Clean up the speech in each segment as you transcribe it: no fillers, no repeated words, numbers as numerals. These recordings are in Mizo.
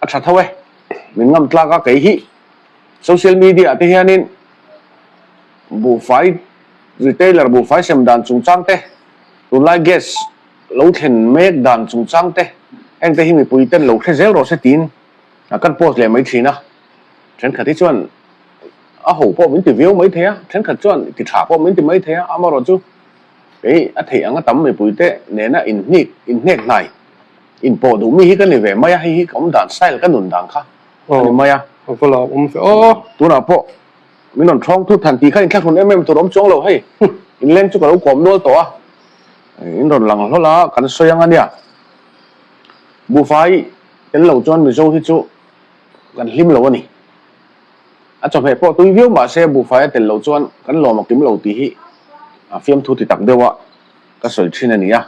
a tha tho e. Min ngam tlak a kei hi social media ah te hianin buhfai retailer buhfai sem dan chungchang te, tunlai gas lo thlen mek dan chungchang te heng te hi mipui ten lo hre zel rawh se tiin kan post leh mai thin a. Thenkhat hi chuan a ho pawh min ti viau mai thei a, thenkhat chuan ti tha pawh min ti mai thei a, amaherawhchu kei a theih anga tam mipui te nena inhnik inhnek hnai inpawh duh mi hi ka ni ve mai a, hei hi ka awm dan style ka nun dan kha a ni mai a. Tunah pawh min rawn thawng thut han tih kha inthlahrun em em tur awm chuang lo hei, inleng chu ka lo kawm nual tawh a, in rawn lang hlawl a kan sawi ang a nia. Buhfai tel lo chuan Mizo hi chu kan hlim lo a ni. A chawhmeh pawh tui viau mah se buhfai a tel loh chuan kan lawm a kim lo tih hi a fiamthu ti tak deuh a ka sawi thin a ni a.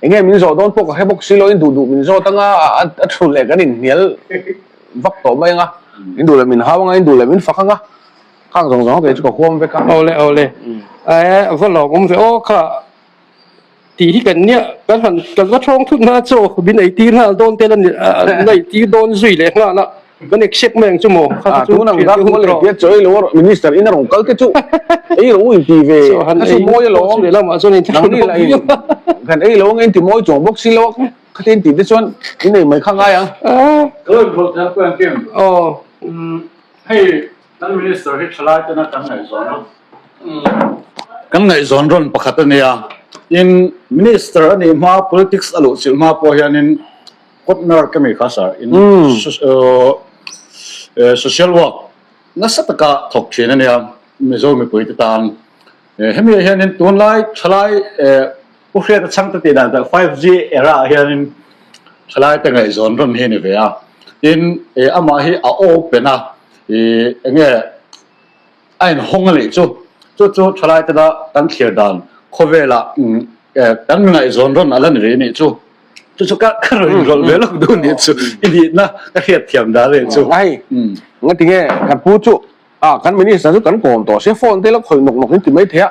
Enge min zawh dawn pawh ka hre bawk si lo, in duh duh min zawt anga a thu leh kan inhnial vak tawh mai anga, in duh leh min hau anga, in duh leh min fak anga, khang zawng zawng kei chu ka huam vek a. Awle awle, e va lawm awm ve aw kha. Tih hi kan nia, kan han kan va thawng thut hna chaw min ei tir nghal dawn te la ni la ei tir dawn zui leh nghal a, kan accept mai ang chu maw? Kha chu Tun ang dak maw leh tia chaw ei lo a minister in a rawn kal te chu ei lo in ti ve kha chu mawi alawm, nangni lah in kan ei lo ang in ti mawi chuang bawk si lo a, khatin in tih te chuan in ei mai kha ngai ang. Ka lo inhawlh thei ang pawh engkim? Hei Kan Minister hi thalai tena kan ngaihzawn a, kan ngaihzawn rawn pakhat a nia. Tin, Minister a nih hma, politics a luh chilh hma pawh hianin Kotner ka mi kha sir, in social work nasa taka thawk thin a nia Mizo mipui te tan. Hemi ah hianin tunlai thalai Pu Hriata chhangte tih dan tak 5G era ah hianin thalai te ngaihzawn rawn hi a ni ve a. Tin, amah hi a open a, ih enge a inhawng a nih chu. Chu chu thalai tena kan thlir dan khawvelah kan ngaihzawn rawn a la ni rih nih chu. Chu chu ka ka rawn inrawlh ve lawk duh nih chu. I nihna ka hriatthiam dan a nih chu. Ai, ngatinge kan pu chu a kan minister chu kan kawm tawh sia phone te la khawih nawk nawk in ti mai thei a.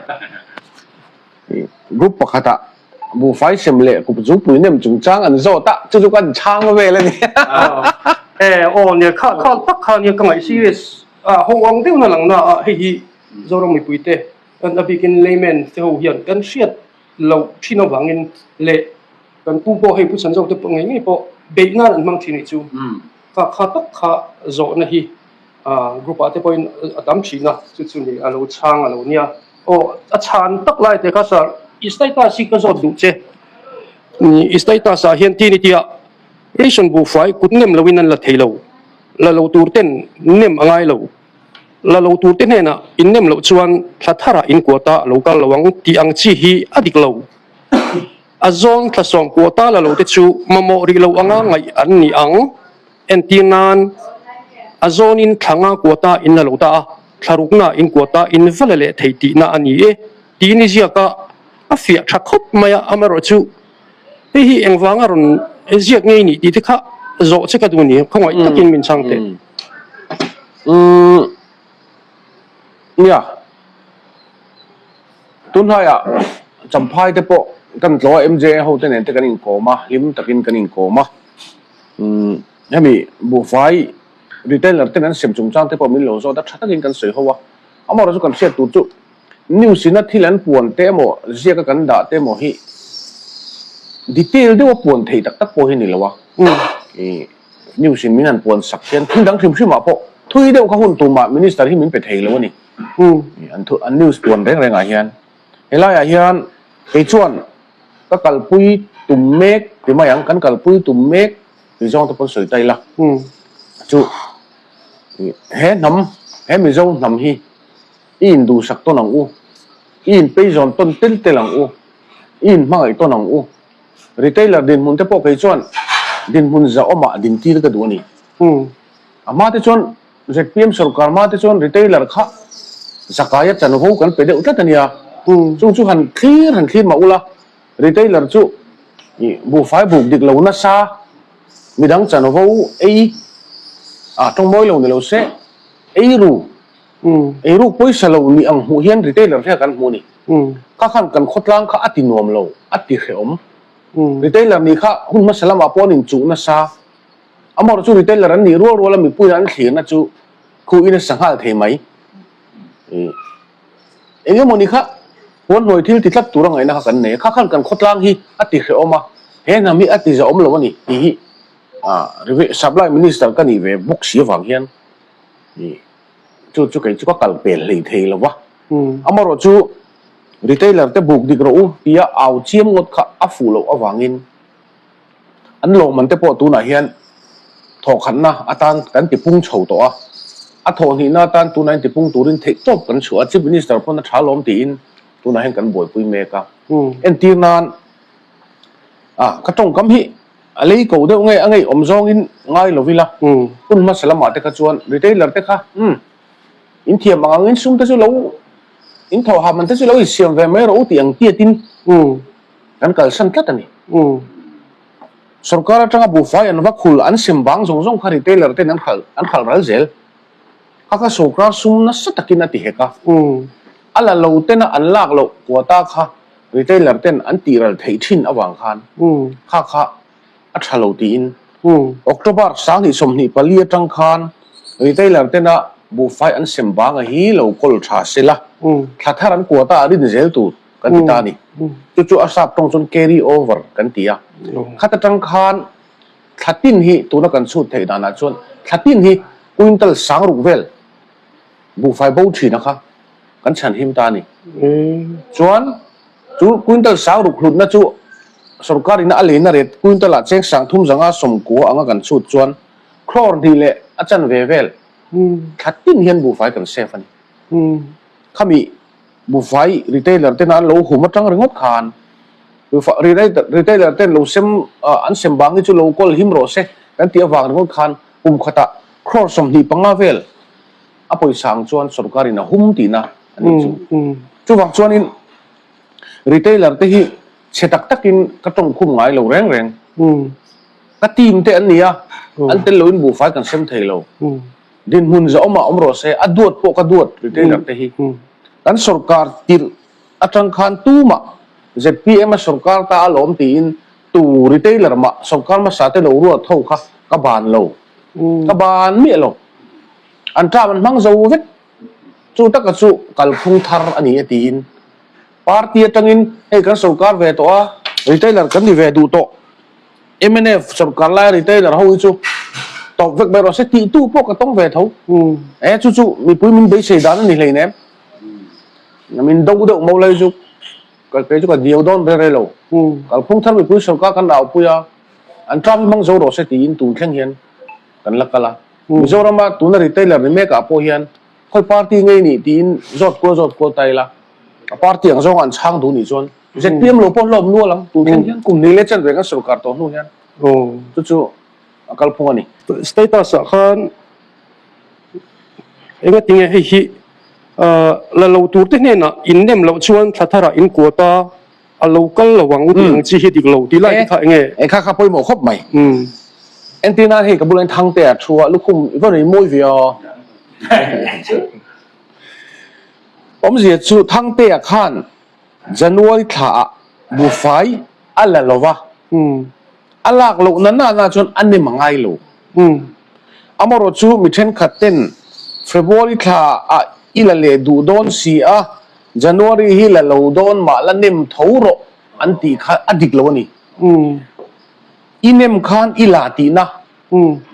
Group pakhatah buhfai sem leh kup zungpui nem chungchang an zawt a, chu chu kan chhang vel a ni. E aw nia kha kha tak kha nia ka ngaih serious a ho ang deuh na lang na a hei hi Zoram mipui te kan a bikin layman te ho hian kan hriat loh thin avangin leh kan pu pawh hei Pu Chhanzawk te pawh ngei ngei pawh beih nan an hmang thin nih chu kha kha tak kha zawhna hi group ah te pawhin a tam thin a, chu chu ni a lo chhang a lo nia. Aw a chhan tak lai te kha sir i status hi ka zawt duh che. I status ah hian ti ni tia ration buhfai kut nem lo in an la thei lo, la lo tur ten nem a ngai lo, la lo tur te hnenah in nem loh chuan thla thar ah in quota a lo kal lo ang tih ang chi hi a dik lo. A zawn thla sawm quota la lo te chu mamawh rih lo anga ngaih an ni ang. Entir nan, a zawnin thla nga quota in la lo ta a, thla rukna in quota in va la leh thei tihna a ni e, tiin i ziak a, a fiah tha khawp mai a, amaherawhchu hei hi engvanga rawn ziak ngei nih tih te kha zawh che ka duh ni, khawngaih takin min chhang teh. Umm, nia, tunhnaiah Champhai te pawh kan tlawh a, MJA ho te nen te kan inkawm a, hlim takin kan inkawm a. Umm hemi buhfai retailer ten an sem chungchang te pawh min lo zawt a, tha takin kan sawi ho a. Amaherawh chu kan hriat tur chu news ina thil an puan te emaw ziaka kan dah te emaw hi detail deuha puan thei tak tak pawh hi ni lo a. Ih news in min han puan sak hian thil dang hrim hrim ah pawh thui deuh kha hun tumah minister hi min pe thei lo a ni. An thu an news puan reng reng ah hian helai ah hian kei chuan Ka kalpui tum mek ti mai ang, kan kalpui tum mek tih zawng te pawn sawi ta ila. Chu he hnam, he Mizo hnam hi i induhsak tawn ang u, i inpeizawn tawn tel tel ang u, i inhmangaih tawn ang u. Retailer dinhmun te pawh kei chuan dinhmun zahawmah dintir ka duh a ni. A hma te chuan ZPM sorkar hma te chuan retailer kha zakaia chanvo kan pe deuh tlat a nia. Chung chu han thlir han thlir mah ula, retailer chu buhfai buk dik lo nasa, midang chanvo ei a tawng mawi lo ni lo se, ei ru, ei ruk pawisa lo ni ang hmuh hian retailer hria kan hmu a ni. Kha khan kan khawtlang kha a ti nuam lo, a ti hrehawm. Retailer nih kha hun hmasa lamah pawh an inchuh nasa. Amaherawhchu chu retailer an nih rual ruala mipuiin an thlirna chu khuin a sa nghal thei mai. Eng emawni kha puan hnuai thil ti tlat tura ngaihna kha kan nei a, kha khan kan khawtlang hi a ti hrehawm a, he hnam hi a ti zahawm lo a ni tih hi Supply Minister ka nih ve bawk si avang hian chu chu kei chu ka kal pel hlei thei lo va. Amaherawhchu retailer te buk dik rawh u tia au chiam ngawt kha a fuh loh avangin An lawmman te pawh tunah hian thawhkhatna atan kan tipung chho tawh a, a thawhhnihna atan tunah hian tipung turin theihtawp kan chhuah a, Chief Minister pawn a tha lawm tiin tunah hian kan buaipui mek a. Entir nan a ka tawngkam hi a lei ko deuh nge a ngeiawm zawngin ngai lo ila, hun hmasa lamah te kha chuan retailer te kha umm in thiam ang angin sum te chu lo in thawhhah man te chu lo insiam ve mai rawh u tih ang tiatin Kan kalsan tlat a ni. Sorkar atanga buhfai an va khul an sem bang zawng zawng kha retailer ten an khalh an khalh ral zel. Kha kha sorkar sum nasa takin a ti hek a. A la lo tena an lak loh quota kha retailer ten an tih ral theih thin avang khan kha kha a tha lo tiin October 2024 atang khan retailer tena buhfai an sem banga hi lo kawl tha sela thla thar an quota a rin zel tur kan ti ta a ni. Chu chu a sap tawng chuan carry over kan ti a. Khat atang khan thla tin hi tuna kan chhut theih danah chuan thla tin hi quintal sang ruk vel buhfai bo thina kha kan chhan him ta a ni. Chuan chu quintal sang ruk hlutna chu sorkar ina a leina ret quintal ah cheng sang thum zanga sawmkua anga kan chhut chuan crore hnih leh a chanve vel thla tin hian buhfai kan save a ni. Khami Buhfai retailer ten an lo hum atang ringawt khan retailer ten lo sem an sem bang hi chu lo kawl him rawh se kan tih avang ringawt khan kum khatah crore 25 vel a pawisa ang chuan sorkar in a hum tihna a nih chu. Chuvang chuanin retailer te hi chhe tak takin ka tawngkhum ngai lo reng reng. Ka team te an ni a, an tel loin buhfai kan sem thei lo. Dinhmun zahawmah awm rawh se, a duat pawh ka duat retailer te hi. Kan sorkar tirh atang khan tumah zpm a sorkar ta alawm tiin tu retailer mah sorkar hmasa te lo ruat ho kha ka ban lo. Ka ban miah lo. An term an hmang zo vek. Chu taka chu kalphung thar a ni e tiin party atangin hei kan sorkar ve tawh a, retailer kan ni ve duh tawh. Mnf sorkar laia retailer ho hi chu tawp vek mai rawh se tih tu pawh ka tawng ve tho. E chu chu mipui min beisei dan a ni hleinem. Min do deuh mo lai chu ka kei chu ka diau dawn rei rei lo. Kalphung thar mipui sorkar kan aupui a, an term hi hmang zo rawh se tiin tun thleng hian kan la kal a. Mizorama tuna retailer ni mekah pawh hian khawi party ngei nih tiin zawt kual zawt kual ta ila a party ang zawnga an chhang duh nih chuan ZPM lo pawh hlawm nual ang tun thleng hian kum hnih leh chanve kan sorkar tawh hnu hian chu chu a kalphung a ni. Status ah khan engatinge hei hi la lo tur te hnenah in nem loh chuan thla tharah in kuat a, a lo kal lo ang tih ang chi hi dik lo tih lai te kha enge? E kha kha pawimawh khawp mai. Entir nan hei ka bulah hian Thangte a thu a, lukhum i va rei mawi ve aw. Awmzia chu Thangtea khan January thlaah buhfai a la lo va, a lak loh na na na chuan a nem a ngai lo. Amaherawh chu mi thenkhat ten February thlaah i la leh duh dawn si a, January hi la lo dawn mah la nem tho rawh an tih kha a dik lo a ni. I nem khan i la tihna,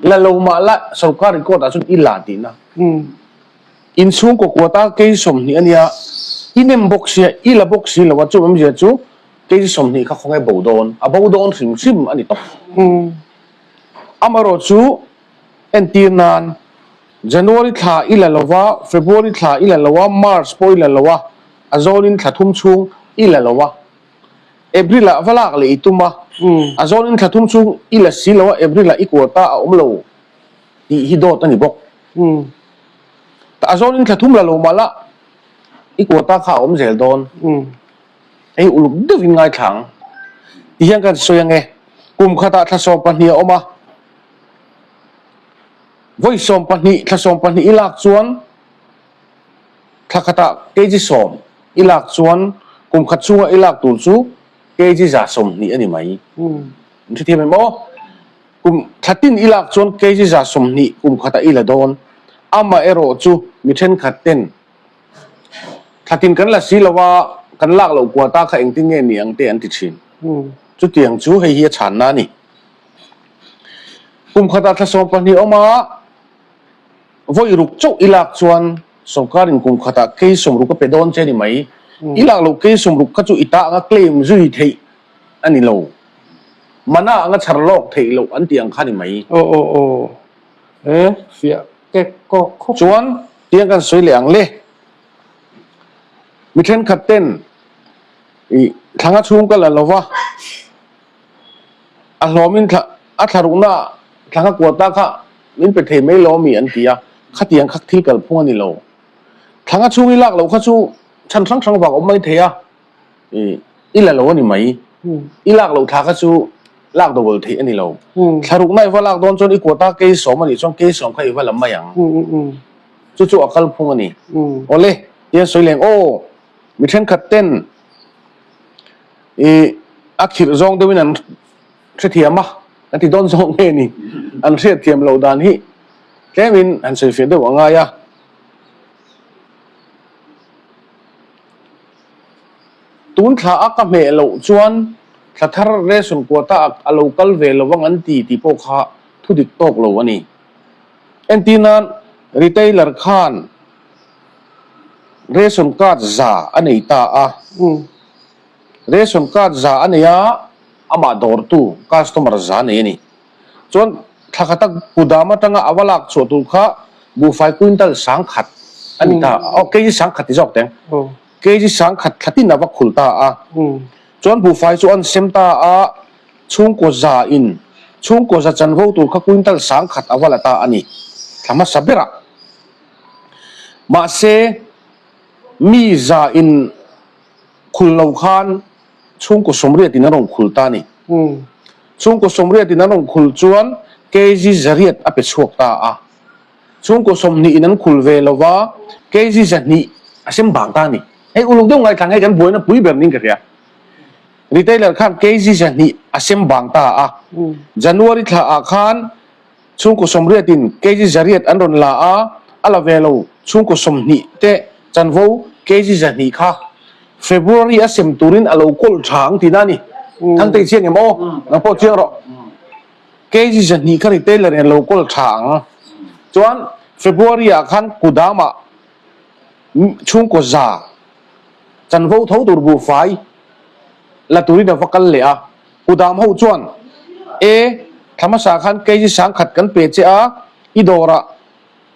la lo mah la sorkar record ah chuan i la tihna. Inchhungkaw kuata kei 20 a nia, i nem bawk sia, i la bawk si lo a, chu awmzia chu kei 20 kha khawnge bo dawn, a bo dawn hrim hrim a ni tawp. Amaherawh chu entir nan January thla i la lo va, February thla i la lo a, March pawh i la lo a, a zawnin thla thum chhung i la lo a, April ah va lak leh i tum a, a zawnin thla thum chhung i la si lo a, April ah i kuata a awm lo tih hi dawt a ni bawk. A zawnin thla thum la lo mah la, i quota kha a awm zel dawn. Hei uluk deuhin ngaithla ang. Ti hian kan sawi ange, kum khatah thla 12 a awm a, vawi 12, thla 12 i lak chuan thla khatah kg sawm i lak chuan kum khat chhunga i lak tur chu kg 120 a ni mai. Min hrethiam em aw? Kum thla tin i lak chuan kg 120 kum khatah i la dawn. Amaherawh chu mi thenkhat ten thla tin kan la si lo a, kan lak loh quota kha engtin nge ni ang te an ti thin. Chutiang chu hei hi a chhanna a ni. Kum khatah thla 12 awm a, vawi ruk chauh i lak chuan sorkarin kum khatah kg 60 a pe dawn che ni mai. I lak loh kg 60 kha chu i ta anga claim zui theih a ni lo. Mana anga chhar lawk theih loh an tih ang kha ni mai. Aw aw aw e fiah kek kawk khawp. Chuan tiang kan sawi leh ang le. Mi thenkhat ten i thlanga chhung ka la lo va, a hlawmin thla a thlarukna thlanga kuata kha min pe thei mai lo ami an ti a, khatiang kha thil kalphung a ni lo. Thlanga chhung i lak loh kha chu chhan hrang hrang vang awm mai thei a. I la lo a ni mai. I lak loh thla kha chu lak double theih a ni lo. Thla rukna i va lak dawn chuan i quota kei sawm a nih chuan kei sawm kha i va la mai ang. Chu chu a kalphung a ni. Awle, tia sawi leng aw, mi thenkhat ten i a khirh zawng deuhin an hrethiam a, an ti dawn zawk nge ni? An hriatthiam loh dan hi tlemin han sawifiah deuh a ngai a. Tun thla a ka hmeh loh chuan thla thar ration quota a lo kal ve lo ang an ti tih pawh kha thu dik tawk lo a ni. Entir nan retailer khan ration card za a nei ta a, ration card za a nei a, amah dawrtu customer za a nei a ni. Chuan thla khata kudam atanga a va lak chhuah tur kha buhfai quintal 10,000 a ni ta a, aw kg 10,000 ti zawk teng. Kg 10,000 thla tin a va khul ta a. Chuan buhfai chu an sem ta a, chhungkaw za in chhungkaw za chanvo tur kha quintal 10,000 a va la ta a ni thla hmasa berah. Mahse mi za in khul lo khan chhungkaw 80 in an rawn khul ta a ni. Chhungkaw 80 in an rawn khul chuan kg 800 a pe chhuak ta a. Chhungkaw 20 in an khul ve lo va, kg 200 a sem bang ta a ni. Hei uluk deuh ngaithlang hei kan buaina pui ber niin ka hria. Retailer khan kg 200 a sem bang ta a. January thla ah khan Chhungkaw 80 in kg 800 an rawn la a, a la ve lo. Chhungkaw 20 te chanvo kg 200 kha February a sem turin a lo kawl tha ang tihna a ni. Thangte i chiang em aw? Nang pawh chiang rawh. Kg 200 kha retailer in a lo kawl tha ang. Chuan February ah khan kudamah chhungkaw za chanvo tho tur buhfai la turin a va kal leh a. Kudam ho chuan, E, thla hmasa khan kg 10,000 kan pe che a, i dawrah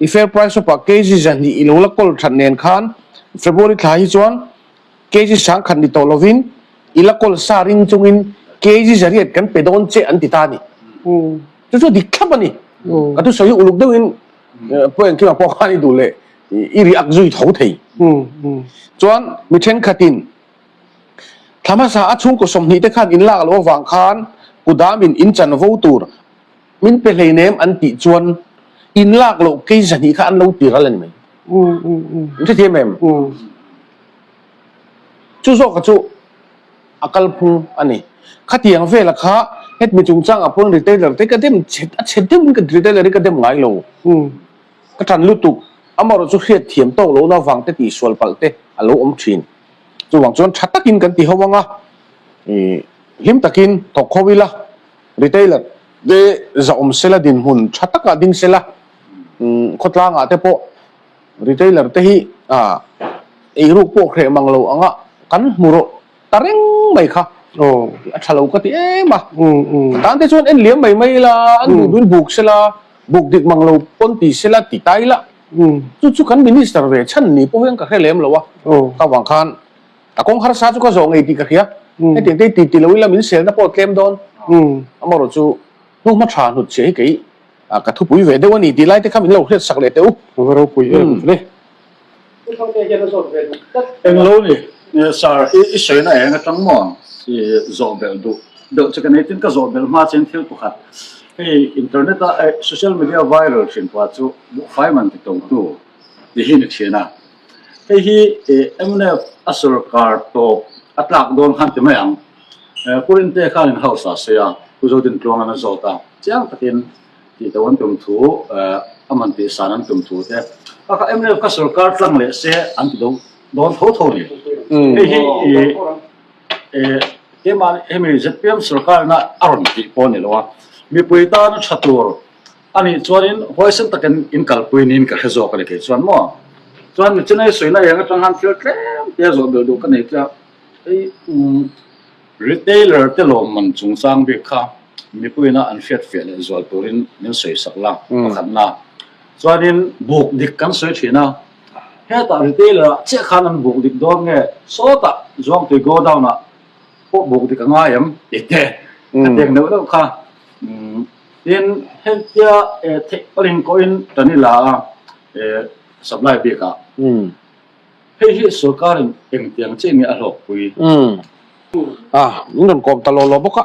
i fair price shop ah kg 200 i lo la kawl that nen khan February thla hi chuan kg 10,000 ni tawh lovin i la kawl sa ring chungin kg 800 kan pe dawn che an ti ta a ni. Chu chu dik thlap a ni. Ka thusawi hi uluk deuhin pawh engkimah pawh khan i duh leh i react zui tho thei. Chuan mi thenkhatin Thla hmasa a chhungkaw 20 te khan in lak loh avang khan kudamin in chanvo tur min pe hleinem an tih chuan in lak loh kei 200 kha an lo ti ral a ni mai. In hrethiam em? Chu zawka chu a kalphung a ni. Khatiang vela kha hetmi chungchangah pawn retailer te ka dem chhe a chhe deuhin ka retailer hi ka dem ngai lo. Ka ṭan lutuk, amaherawh chu hriat thiam tawk lohna avang te tihsual palh te a lo awm ṭhin. Chuvang chuan ṭha takin kan ti ho ang a, hlim takin thawk kho ila, retailer te zahawm sela dinhmun ṭha takah ding sela, khawtlangah te pawh retailer te hi eiruk pawh hreh mang lo anga kan hmu rawh ta reng mai kha a ṭha lo ka ti em a. Tan te chuan en liam mai mai ila, an duh duhin buk sela, buk dik mang lo pawn ti sela ti ta ila. Chu chu kan minister ve chhan ni pawh hian ka hre lem lo a, ka vang khan a kawng harsa chu ka zawh ngei tih ka hria. Hetiang te hi ti ti lo ila min selna pawh a tlem dawn. Amaherawh chu hnuhma tha hnut chhiah hi kei ka thupui ve deuh a ni tih lai te kha min lo hriat sak leh teh u. Ka va ropui em le. Englo ni sir i sawina eng atang maw i zawh belh duh deuh che ka nei tin ka zawh belh hma chuan thil pakhat hei internet a social media viral thin pa chu buhfai man ti to tu ti hi ni thin a hei hi mnf a sorkar tawp a tlak dawn khan ti mai ang Pu Rinte khan in house ah sawi a. Pu Zodintluanga'n a zawt a, chiang takin tih to an tum thu, a man tih san an tum thu te, kha kha mnf kha sorkar tlang leh se an ti do dawn tho tho ni. Hei hi ih keimah hemi zpm sorkarna a rawn tih pawh a ni lo a, mipui tana tha tur a nih chuanin huaisen takin in kalpui niin ka hre zawk a ni kei chuan maw. Chuan Chennai sawina eng atang khan thil tlem te zawh belh duh ka nei tia hei umm Retailer te lawmman chungchang bik kha mipuina an hriatfiah leh zual turin min sawisak la pakhatna. Chuanin buk dik kan sawi thin a, hetah retailer ah chiah khan an buk dik dawn nge sawtah Zuangtui godown ah pawh buk dik a ngai em tih te ka tek neuh neuh kha. Tin hetia theih palin kawhin tan i la a supply bik ah. Hei hi sorkarin engtiang chiah nge a hlawkpui? Umm. Ah, min rawn kawm ta law law bawk a.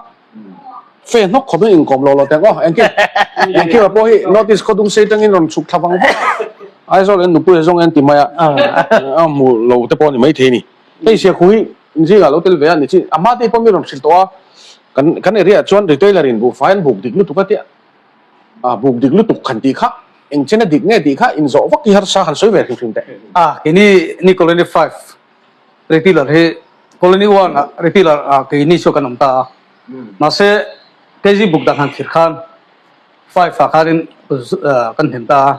Fe hnawk khawp in inkawm law law teh ang aw. Engkim, engkim ah pawh hi notice khaw dung sei tangin rawn chhuk thla vang vang a. Aizawl en nupui a zawng en ti mai a, a hmu lo te pawh a ni maithei a ni. Hei Siakhu hi zingah lo tel ve a ni chi. A hma te pawh mi rawn hrilh tawh a, kan kan area ah chuan retailer in buhfai an buk dik lutuk a tia. A buk dik lutuk khan tih kha eng chen a dik nge tih kha inzawh vak hi harsa han sawi ve hrim hrim teh. A keini ni colony five retailer hi colony one ah retailer ah keini chu kan awm ta a mahse kg buk dan han thlir khan five ah khanin kan hnem ta a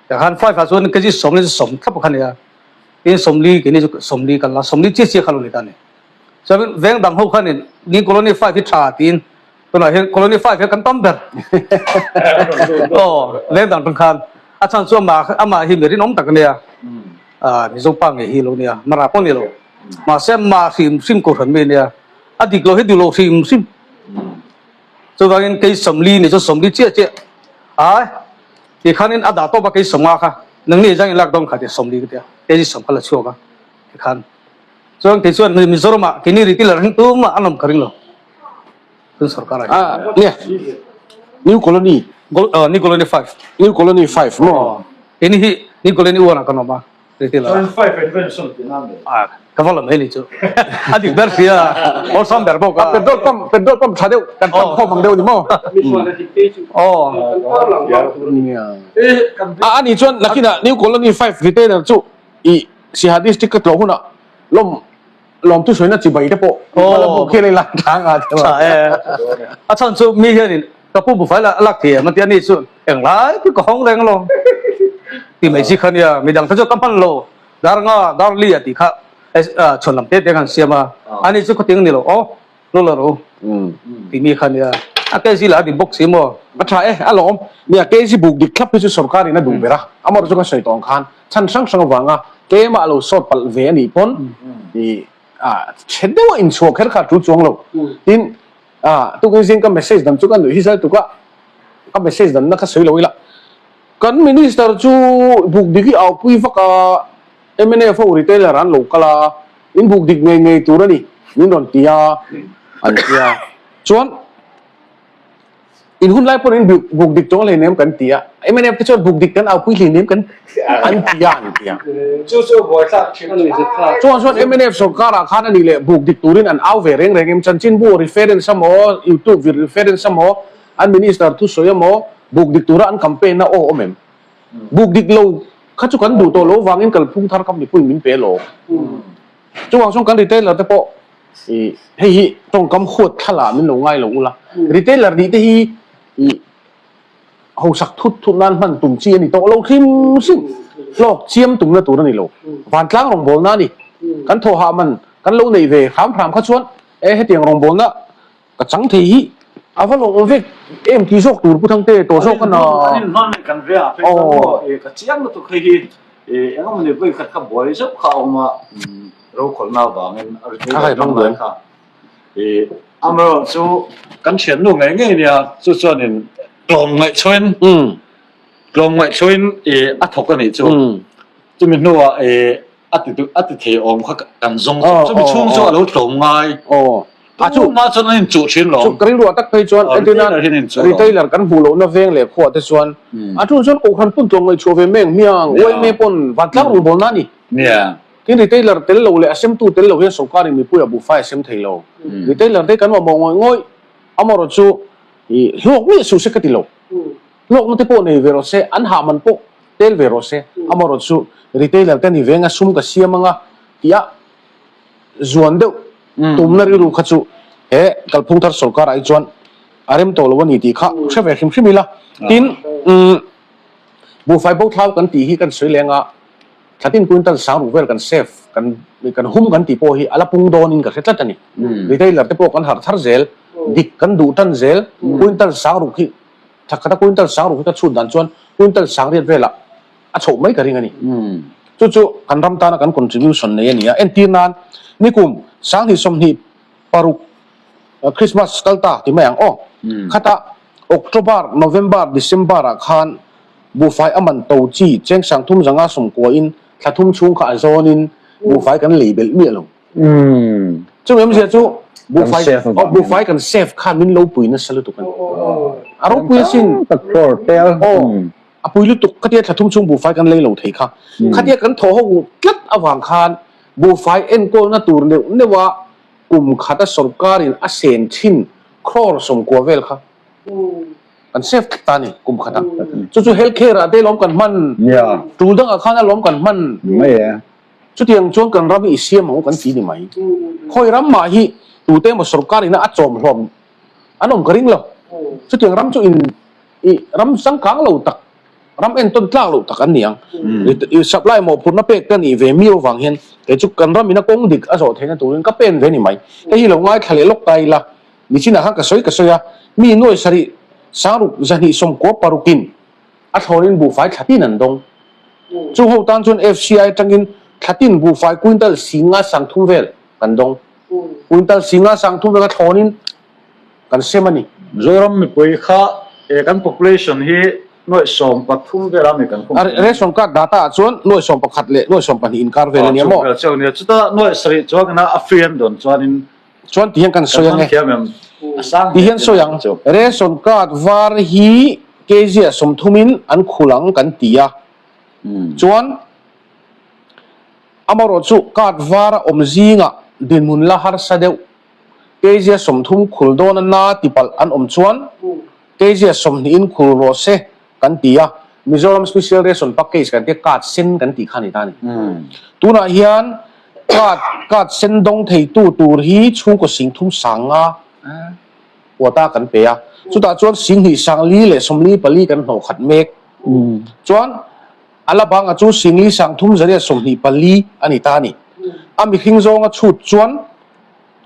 tah khan five ah chuan kg 40 chu 10 thlap kha a ni a tin 40 keini chu 40 kan la 40 chiah chiah kha lo ni ta a ni chuan veng dang ho khanin ni colony five hi tha tiin Tunah hian Colony 5 hian kan tam ber. Aw, leng dang tang khan. A chhan chu amah amah hi mi rinawm tak a nia. Ah, Mizo pa ngei hi lo nia. Mara pawh ni lo. Mahse amah hrim hrim kohhran mi a nia. A dik lo hi duh lo hrim hrim. Chuvangin kei 40 ni chu 40 chiah chiah. Ai, ti khanin a dah tawp a kei 50 kha. Nangni zang in lak dawn kha tia 40 ka tia. Kei 10 kha la chhuak a. Tikhan. Chuan kei chuan Mizoramah keini retailer hi tumah an awm ka ring lo. Tun sorkar ah hian. Nia, New Colony. New Colony 5. New Colony 5 maw? Keini hi New Colony 1 ah kan awm a, retailer ah. Chuan 5 advance awm tihna mi? Ah, ka va la mai ni chu. A dik ber sia, awlsam ber bawk a. Petrol pump, petrol pump tha deuh, kan pump khawm ang deuh ni maw? Aw. A ani chuan nakinah New Colony 5 retailer chu i Siaha district ka tlawh hunah lawm Lawmtu sawi na chibai te pawh hma la buk hian a inlak tlang a Tha e. A chhan chu mi hianin ka pu buhfai la lak thiam a tia ni chu englai pawh ka hawng reng alawm ti mai chi kha nia midang te chu ka hman lo dar nga dar li a tih kha chhuan lam te te khan siam a ani chu khawting ni lo aw lo la ro ti mi kha nia a kg lah a dik bawk si maw. A tha e a lawm nia kg buk dik thlap hi chu sorkar in a duh ber a amaherawhchu chu ka sawi tawh ang khan Chhan hrang hrang avanga keimah lo sawt palh ve a nih pawn i ah chhe deuh a inchhuah kher kha a tul chuang lo. Tin, ah tukin zing ka message dam chu ka nuih hi zal tuk a, ka message damna kha sawi lo ila. Kan minister chu buk dik hi aupui vak a, mnf ho retailer an lo kal a, in buk dik ngei ngei tur a ni min rawn ti a, an ti a. Chuan. In hun lai pawhin buk dik tawng hleinem kan ti a, mnf te chuan buk dik kan aupui hleinem kan an ti a an ti a. Chu chu buaithlak thin a. Chuan chuan mnf sorkar ah khan a nih leh buk dik turin an au ve reng reng em, chanchinbu reference emaw, youtube vir reference emaw, an minister thusawi emaw buk dik tura an campaign na aw awm em? Buk dik lo kha chu kan duh tawh lo vangin kalphung thar kha mipuiin min pe lo. Chuvang chuan kan retailer te pawh I hei hi tawngkam huat thla lah min lo ngai lo ula, retailer nih te hi i hausak thut thut nan hman tum chi a ni tawh lo hrim hrim, hlawk chiam tumna tur a ni lo, vantlang rawngbawlna a ni, kan thawhah man kan lo neih ve hram hram kha chuan e hetiang rawngbawlna ka chang thei hi a va lawm awm vek em tih zawk tur Pu Thangte tawh zawk a na. An inhman leh kan ve ah phei chuan maw ka chiang lutuk hei hi eng emaw ni vawi khat kha buai zeuh kha a awm a rokhawlhna avangin a retailer hmang lai kha amaherawh chu kan thiannu ngei ngei nia chu chuanin tlawmngaih chhuain tlawmngaih chhuain a thawk a nih chu chumi hnuah A ti duh, a ti thei awm kha kan zawng zawng. Chumi chhung chu a lo tlawm ngai. Aw. A chu hma chuan an inchuh thin lawm. Chu ka rilruah tak phei chuan entirna retailer kan hmuh lohna veng leh khuah te chuan a tul chuan kohhran pawn tlawm ngaihchhuah ve meng hmiang yma pawn vantlang rawngbawlna a ni. Nia. Tin retailer tel lo leh a semtu tel lo hian sorkarin mipui a buhfai a sem thei lo. Retailer te kan mamawh ngawih ngawih. Amaherawhchu. I hlawk miah suh se ka ti lo. Hlawkna te pawh nei ve rawh se, an hah man pawh tel ve rawh se. Amaherawh chu retailer ka ni ve anga sum ka siam anga tih a zuan deuh tumna rilru kha chu he kalphung thar sorkar ah hi chuan a rem tawh lo a ni tih kha hre ve hrim hrim ila. Tin, buhfai bo thlau kan tih hi kan sawi leng a, Thlatin quintal sang ruk vel kan save, kan kan hum kan tih pawh hi a la pung dawnin ka hre tlat a ni. Retailer te pawh kan harh thar zel, dik kan duh tan zel, quintal sang ruk hi thla khata quintal sang ruk hi ka chhut dan chuan quintal sang riat velah a chhoh mai ka ring a ni. Chu chu kan ram tana kan contribution nei a ni a. Entir nan nikum 20 26 Christmas kal ta ti mai ang aw. Khata October, November, December ah khan Buhfai a man to chi cheng sang thum zanga sawmkua in thla thum chhung kha a zawn in buhfai kan lei belh miah lo. Chumi awmzia chu buhfai aw buhfai kan save khan min lo pui nasa lutuk a ni. A ropui asin. Aw a pui lutuk khatia thla thum chhung buhfai kan lei lo thei kha. Khatia kan thaw ho tlat avang khan buhfai enkawlna tur neuh neuh a kum khata sorkarin a sen thin crore 90 vel kha. Kan save tlat ta a ni kum khat a. Chu chu health care ah te lawm kan hman, tul dangah khan a lawm kan hman. Chutiang chuan kan ram hi i siam ang u kan ti ni mai. Khawi ram mah hi tute emaw sorkar ina a chawm hlawm an awm ka ring lo. Chutiang ram chu in i ram changkang lo tak, ram entawn tlak lo tak an ni ang. I supply mawhphurhna pek te a nih ve miau avang hian kei chu kan ram ina kawng dik a zawh theihna turin ka pen ve ni mai. Hei hi lo ngaithla leh lawk ta ila. Nichinah khan ka sawi ka sawi a, mi nuai sarih 60 296 in a thlawrin buhfai thlatin an dawng. Chung ho tan chuan FCI atangin thlatin buhfai quintal 50 30 vel kan dawng. Quintal 50 30 vel kha thlawnin kan sem a ni. Mizoram mipui kha kan population hi nuai 13 vel a mi kan khum. Ration card data ah chuan nuai 11 leh nuai 12 inkar vel a nia maw? Chutah nuai sarih chuan a free an dawn chuanin Chuan ti hian kan sawi ang e. Ti hian sawi ang, Ration card var hi kg ah 30 in an khul ang kan ti a. Chuan amaherawh chu card var a awm zingah dinhmun la harsa deuh kg ah 30 khul dawn a na ti palh an awm chuan kg ah 20 in khul rawh se kan ti a, Mizoram Special Ration Package kan tia card sen kan tih kha a ni ta a ni. Tunah hian card card sen dawng theitu tur hi chhungkaw 30 sanga quota kan pe a, chutah chuan 2 sangli leh 44 kan hnawh khat mek. Chuan a la banga chu 4 30 zariat 24 a ni ta a ni. A mihring zawnga chhut chuan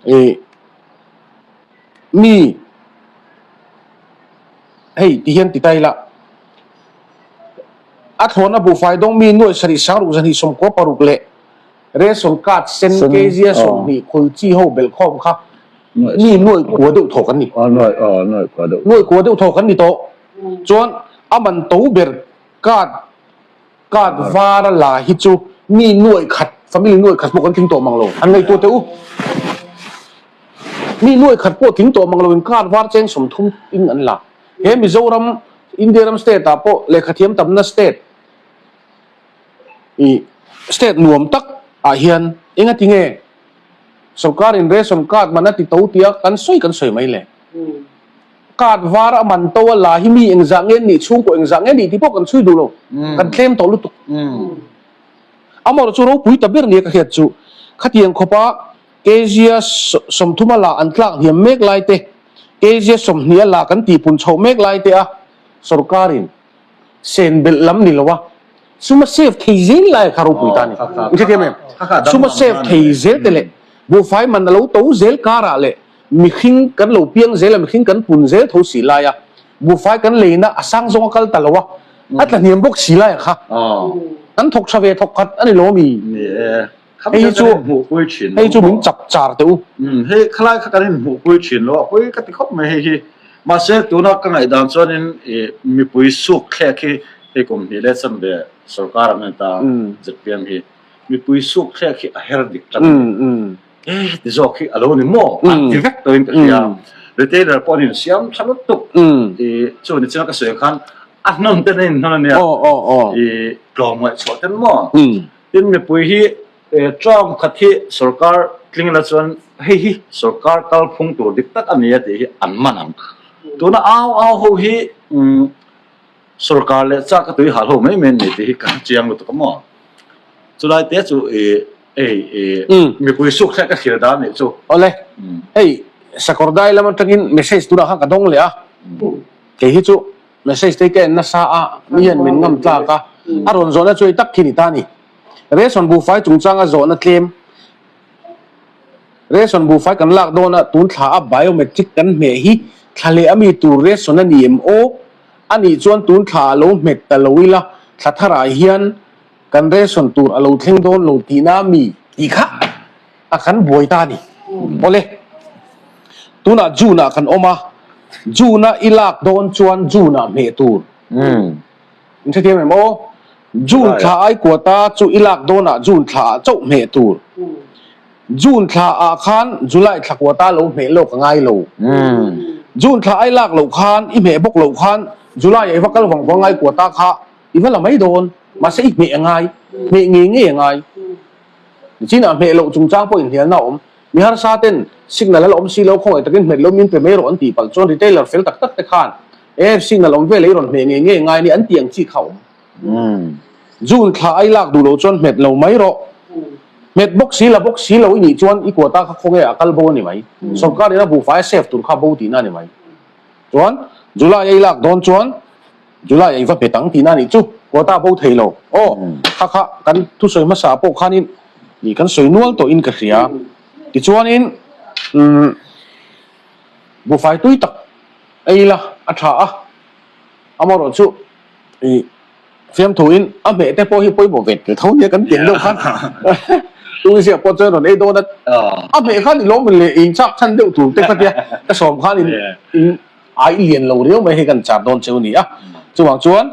ih mi Hei ti hian ti ta ila, a thlawna buhfai dawng mi nuai sarih 60 296 leh ration card sen kg a 20 khul chi ho belh khawm kha mi nuai kua deuh thaw kan ni. Nuai kua deuh thaw kan ni tawh. Chuan a man to ber card Card var a la hi chu mi nuaih khat, family nuaih khat pawh kan tling tawh mang lo. An ngaihtuah teh u. Mi nuaih khat pawh tling tawh mang lo in card var cheng 30 in an la. He Mizoram, India ram state ah pawh lehkhathiam tamna state i state nuam tak ah hian engati nge sorkar in ration card man a ti to tia kan sawi kan sawi mai le. Card var a man to a la hi mi engzah nge nih chhungkaw engzah nge nih tih pawh kan chhui duh lo. Kan tlem tawh lutuk. Amaherawh chu ropui ta ber nia ka hriat chu khatiang khawpa kg 30 a la an tlak hniam mek lai te, kg 20 a la kan tihpun chhoh mek lai te a sorkarin sen belh lam ni lo a sum a save thei zel lai kha ropui ta a ni. I hrethiam em? Sum a save thei zel te leh buhfai man a lo to zel karah leh Mihring kan lo piang zel a, mihring kan pun zel tho si lai a, buhfai kan leina a sang zawng a kal ta lo a, a tla hniam bawk si lai a kha. Kan thawk tha ve thawk khat a ni lo mi? Ni e, Hei hi chu hei chu min chap char teh u. Hei khalai kha kan inhmuhpui thin lo a, pawi ka ti khawp mai hei hi. Mahse tuna ka ngaihdan chuanin mipui suk thlek hi hei kum hnih leh chanve sorkar an ni ta zpm hi mipui suk thlek hi a her dik tlat a ni. E ti zawk hi a lo ni maw? An ti vek tawhin ka hria. Retailer pawh an insiam tha lutuk. I chu ni china ka sawi ang khan a hnawn ten a inhnawn a nia. I tlawm ngaihchhuah ten maw? Tin mipui hi term khat hi sorkar tling la chuan hei hi sorkar kalphung tur dik tak a ni a tih hi an man ang. Tuna au au ho hi sorkar leh chak a tui hal ho mai mai an ni tih hi ka chiang lutuk a maw. Chulai te chu i ei i mipui suk thlek a thlir dan nih chu. Awle, hei Sakawrdai lam atangin message tunah khan ka dawng leh a, kei hi chu message te hi ka en nasa a, mi hian min ngam tlak a, a rawn zawhna chu hei tak khi ni ta a ni. Ration buhfai chungchanga zawhna tlem. Ration buhfai kan lak dawn a, tun thla a biometric kan hmeh hi thla leh ami tur ration a ni em aw? A nih chuan tun thla a lo hmet ta lo ila, thla tharah hian kan ration tur a lo thleng dawn lo tihna ami tih kha a kan buai ta a ni. Awle, tunah June ah kan awm a, June a i lak dawn chuan June ah hmeh tur. In hrethiam em aw? June thla ai quota chu i lak dawnah June thla ah chauh hmeh tur. June thla ah khan July thla quota lo hmeh lawk a ngai lo. June thla ai lak loh khan i hmeh bawk loh khan July ah i va kal vang vang ngai quota kha i va la mai dawn. Mahse i hmeh a ngai. Hmeh ngei ngei a ngai. Chinah hmeh loh chungchang pawh inhnialna a awm. Mi harsa ten signal a la awm si lo khawngaih takin hmet lo min pe mai rawh an tih palh chuan retailer fel tak tak te khan E signal awm veleh i rawn hmeh ngei ngei ngai a ni an tih ang chi kha a awm. June thla ai lak duh lo chuan hmet lo mai rawh. Hmet bawk si la bawk si lo i nih chuan i quota kha khawnge a kal bo a ni mai. Sorkar in a buhfai a save tur kha bo tihna a ni mai. Chuan July ai lak dawn chuan July ai va hmet ang tihna a nih chu quota bo thei lo. Aw kha kha kan thusawi hmasa pawh khanin ih kan sawi nual tawhin ka hria. Tichuanin umm buhfai tui tak Ei la a tha a, amaherawh chu ih fiamthuin a hmeh te pawh hi pawimawh ve tel tho nia kan pian deuh khan Tunisia pawh chuan rawn ei dawn a, a hmeh khan i lawm leh in chak chhan deuh tur te kha tia ka sawm khan in in ai lian lo riau mai hei kan char dawn cheu ni a, chuvang chuan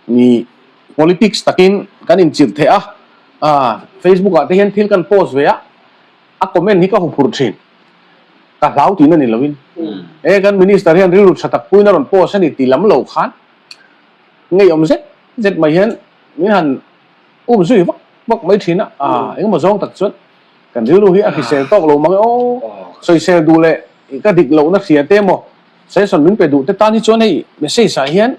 ih politics takin kan inchirh theh a, ah Facebook ah te hian thil kan post ve a. A comment hi ka huphurh thin. Ka hlau tihna ni loin. E kan minister hian rilru tha tak puiin a rawn post a ni ti lam lo khan ngeiawm zet zet mai hian min han um zui vak vak mai thin a. Ah engemaw zawng tak chuan kan rilru hi a hrisel tawk lo mang e aw. Sawisel duh leh ka dik lohna hria te emaw suggestion min pe duh te tan hi chuan hei message ah hian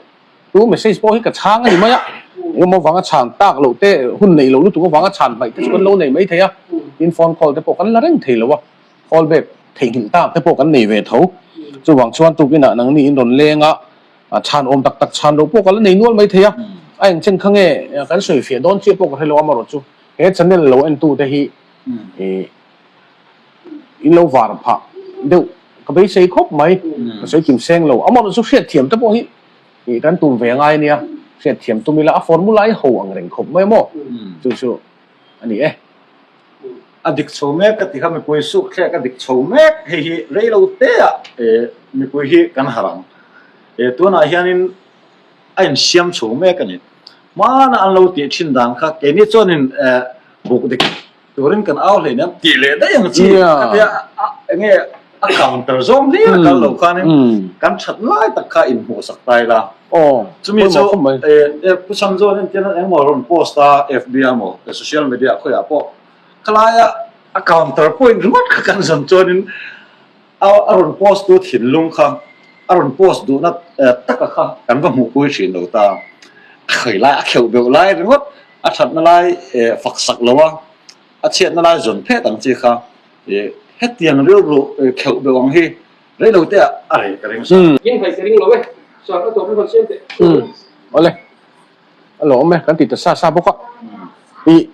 Tu message pawh hi ka chhang a ni mai a, engemaw vanga chhan tak loh te, hun neih loh lutuk avanga chhan hmaih te chu kan lo nei mai thei a, tin phone call te pawh kan la reng thei lo a, call back theihnghilh tak te pawh kan nei ve tho. Chuvang chuan tukinah nangni in rawn leng a, chhan awm tak tak chhan loh pawh ka la nei nual mai thei a, a engchen kha nge kan sawi fiah dawn chiah pawh ka hre lo a, amaherawh chu he channel lo entu te hi ih in lo var phah deuh ka beisei khawp mai, ka sawi kim seng lo, amaherawh chu hriatthiam te pawh hi Ih kan tum ve ngai ania, hriatthiam tum ila a formula hi ho ang reng khawp mai maw? Chu chu a ni e. A dik chho mek ka ti kha mipui suk thlek a dik chho mek hei hi rei lo te ah mipui hi kan harh ang. Tunah hianin a insiam chho mek a ni. Hmana an lo tih thin dan kha keini chuanin buk dik Turin kan au hlei nen tih leh daih ang chi khatia enge a counter zawng hlir a kal lo khanin kan that lai tak kha inhmuh sak ta ila. Chumi chu Pu Chhamzawn entir nan engmaw rawn post a FB ah maw social media ah khawiah pawh khalaia a counter point ringawt kha kan zawn chuanin A rawn post tu thinlung kha a rawn post duhna taka kha kan va hmuhpui thin lo ta. A khawi lai a kheuh beuh lai ringawt a thatna lai fak sak lo a, a chhiatna lai zawn phet ang chi kha hetiang rilru kheuh beuh ang hi rei lo te ah a reh ka ring sa. In hmai ka ring lo e, sir a tawp na rawn siam teh. Awle, a lawm e, kan ti ta sa sa bawk a. Ih,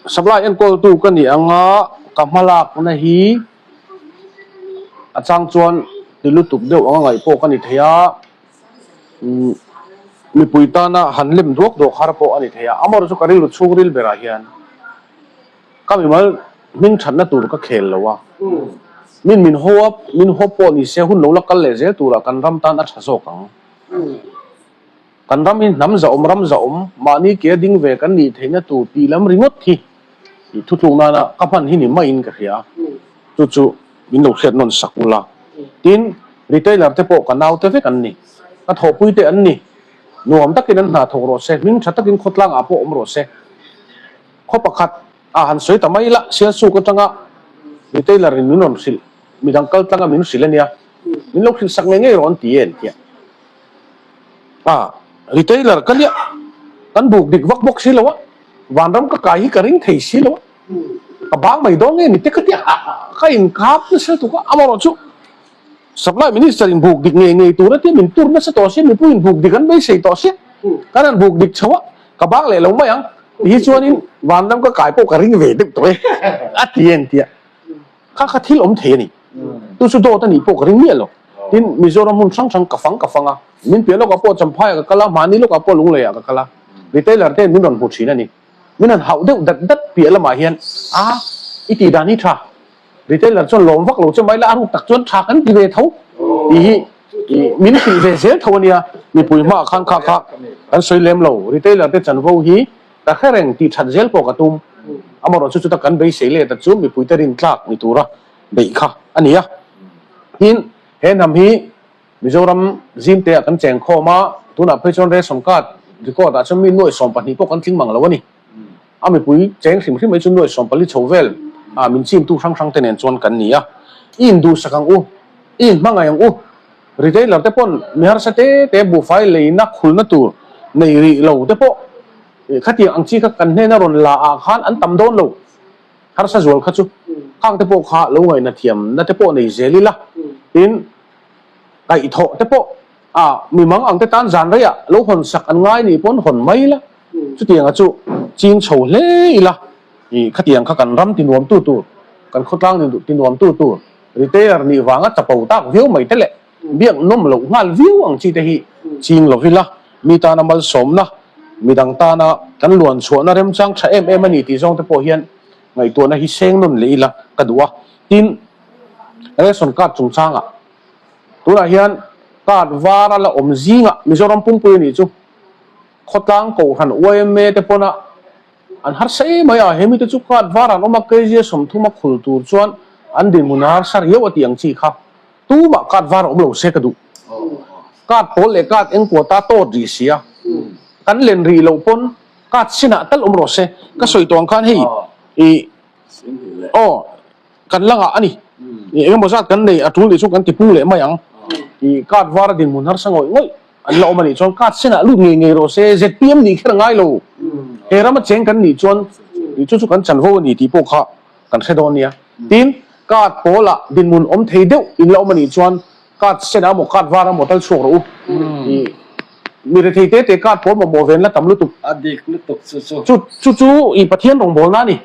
supply enkawltu ka nih anga ka hmalakna hi A chang chuan ti lutuk deuh anga ngaih pawh ka ni thei a, mipui tana han lem duak duak har pawh a ni thei a. Amaherawhchu ka rilru chhungril berah hian ka mimal hming thatna tur ka khel lo a, min min haw a, min haw pawh ni se hun lo la kal leh zel turah kan ram tan a tha zawk ang. Kan ram hi hnam zahawm, ram zahawm, mahni ke a ding ve kan nih theihna tur tih lam ringawt hi ih thutluk nana ka hman hi ni maiin ka hria. Chu chu min lo hriat nawn sak ula. Tin, retailer te pawh ka naute vek an ni. Ka thawhpui te an ni. Nuam takin an hna thawk rawh se, hming tha takin khawtlang ah pawh awm rawh se. Khaw pakhat ah han sawi ta mai ila, Sialsuk atanga retailer in min rawn hrilh, midang kal tlanga min hrilh a nia. Min lo hrilh sak ngei ngei rawh an ti e an tia. A, retailer ka nia, kan buk dik vak bawk si lo a, vanram ka kai hi ka ring thei si lo a, ka bang mai dawn nge ni te ka tia, ka inkap nasa tuk a, amaherawhchu Supply Minister in buk dik ngei ngei tur a tia min tur nasa tawh sia, mipui in buk dik an beisei tawh sia, kan han buk dik chho a, ka bang leh lo mai ang, ti hi chuanin vanram ka kai pawh ka ring ve deuh tawh e, a ti en tia. Kha kha thil awm thei a ni. Tu chu dawt a nih pawh ka ring miah lo. Tin, Mizoram hmun hrang hrang ka fang ka fang a, min piah lawkah pawh Champhaiah ka kal a, mahni lawkah pawh Lungleiah ka kal a. Retailer te'n min rawn hmu thin a ni. Min han hauh deuh dat dat piah lamah hian, A, i tih dan hi tha. Retailer chuan lawm vak lo che mai la, a ruk tak chuan tha kan ti ve tho tih hi min hrilh ve zel tho a nia. Mipui hmaah khan kha kha kan sawi lem lo. Retailer te chanvo hi Ka hre reng tih that zel pawh ka tum. Amaherawhchu chuta kan beisei let a chu mipuite rintlak ni tura beih kha a ni a. Tin, he hnam hi Mizoram zimteah kan cheng khawm a, tunah phei chuan ration card record ah chuan mi nuaih 12 pawh kan tling mang lo a ni. A mipui cheng hrim hrim mai chu nuaih 14 chho vel ah min chimtu hrang hrang te nen chuan kan ni a. I induhsak ang u, i inhmangaih ang u. Retailer te pawn mi harsa te te buhfai leina khulna tur nei rih lo te pawh khatiang ang chi kha kan hnena rawn la ah khan an tam dawn lo. Harsa zual kha chu khang te pawh kha lo ngaihna thiamna te pawh nei zel ila tin kaihthawh te pawh ah mi mang ang te tan zan reiah lo hawn sak an ngai nih pawn hawn mai ila chutianga chu ching chho hle ila khatiang kha kan ram tinuam tu tur kan khawtlang tinuam tu tur Retailer nih vanga chapo tak viau mai te leh biak nawm loh nghal viau ang chi te hi ching lo ila, mi tana malsawmna, midang tana kan luan chhuahna remchang tha em em a ni tih zawng te pawh hian ngaihtuahna hi seng nawn leh ila ka duh a. Tin, ration card chungchangah tunah hian card var a la awm zingah Mizoram pumpui a nih chu khawtlang kohhran yma te pawna An harsa em mai a, he mite chu card var an awm a, kg 30 a khul tur chuan an dinhmun a harsa riau a tih ang chi kha tumah card var a awm lo se ka duh. Card pawl leh card eng quota tawt rih si a, kan len rih loh pawn card sinah tal awm rawh se. Ka sawi tawh ang khan hei ih aw kan la ngah a ni. Eng emaw zat kan nei a tul nih chu kan tipung leh mai ang. Ih card var a dinhmun harsa ngawih ngawih. An la awm a nih chuan card senah lut ngei ngei rawh se, zpm nih kher a ngai lo. He rama cheng kan nih chuan chu chu kan chanvo a ni tih pawh kha kan hre dawn nia. Tin, card pawlah dinhmun awm thei deuh in la awm a nih chuan card senah emaw card var emaw tal chhuak rawh u. Ih, mi rethei te te card pawl mamawh ven la tam lutuk. A dik lutuk chu chu. Chu chu chu ih Pathian rawngbawlna a ni.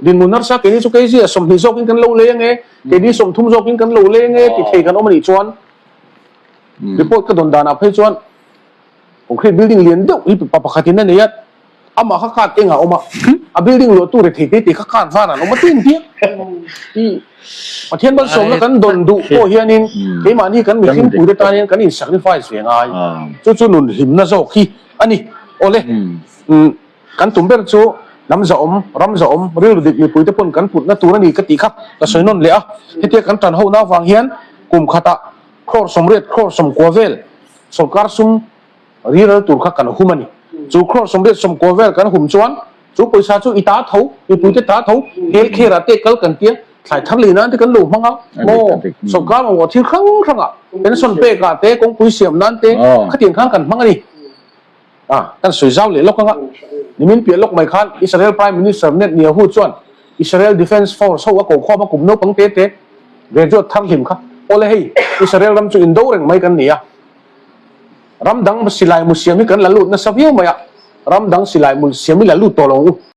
Dinhmun harsa keini chu kei zia 20 zawkin kan lo lei ange, keini 30 zawkin kan lo lei ange ti thei kan awm a nih chuan Report ka dawn danah phei chuan concrete building lian deuh hi pa pakhatin a nei a, amah kha card engah a awm a, a building luahtu rethei te te kha card varah an awm a tin piang. I Pathian malsawmna kan dawn duh pawh hianin keimahni kan mihring puite tan hian kan in sacrifice ve ngai. Chu chu nun hlimna zawk hi a ni. Awle, kan tum ber chu hnam zahawm, ram zahawm, rilru dik mipuite pawn kan putna tur a ni ka tih kha ka sawi nawn leh a. Hetia kan tan hohna avang hian kum khatah Crore 80, crore 90 vel sorkar sum riral tur kha kan hum a ni. Chu crore 80, 90 vel kan hum chuan chu pawisa chu i ta tho, mipuite ta tho, health care ah te kal kan tia, thlai thar lei nan te kan lo hmang a, maw sorkar mamawh thil hrang hrang ah pension pek ah te, kawngpui siam nan te khatiang khan kan hmang a ni. A, kan sawi zau leh lawk anga, nimin piah lawk mai khan Israel Prime Minister Netanyahu chuan Israel Defence Force ho a ko khawm a kum naupang te te graduate thar hlim kha, Awle hei, Israel ram chu indo reng mai kan ni a, ram dang silai mu siam hi kan la lut nasa viau mai a, ram dang silai mu siam hi la lut tawh lo ang u.